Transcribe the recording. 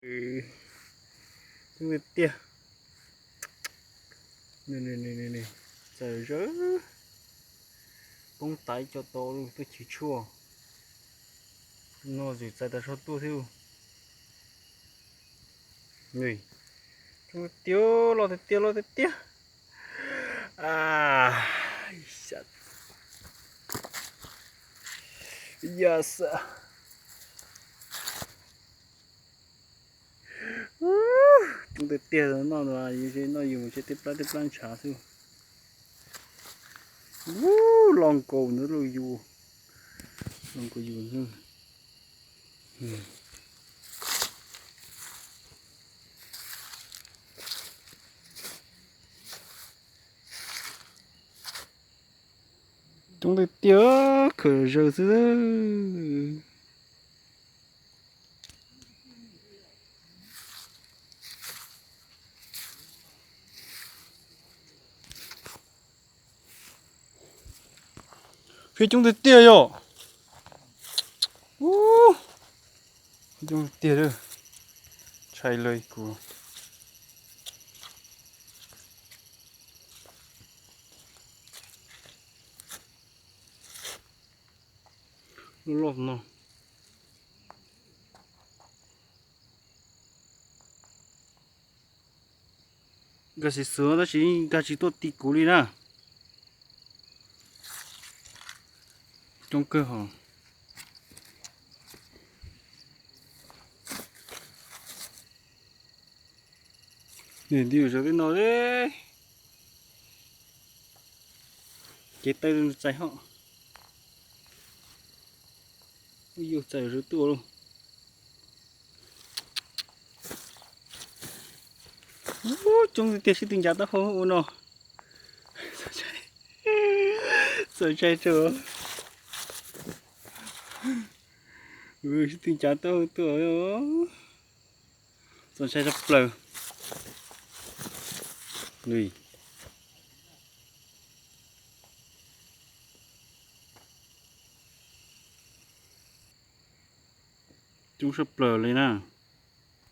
Coob tiag tiag. Txawm zawv poob taiv co tau tuaj chim tshuaj. No zim txais tas zog tuaj thiab. Coob tiag, loj tiag tiag, loj tiag tiag. Ya xav. Coob tiag tiag, noj no noj yus ntshe tej plab tej plab ntshav xwb. Loj nkaus ntawd lauj, yus loj nkaus yus. Coob tiag tiag, khawm zaws xwb. Fij coob tiag tiag yom. Coob tiag, tshais lawm kuv. Loj loj no. Nkag siv xwm tab sis nkag tsis tuaj ti kuv li na. Coob kawg hos. Nws nti zaws tej no, cev taw txais hos. Yus txais zaws tuaj lauj. Coob tiag tiag, sib tw ncav taub hau ua no. Txaus ntshai rau. Sib tw ncav taub hau tuaj. Txaus ntshai tshaj plaws. Coob tshaj plaws li na.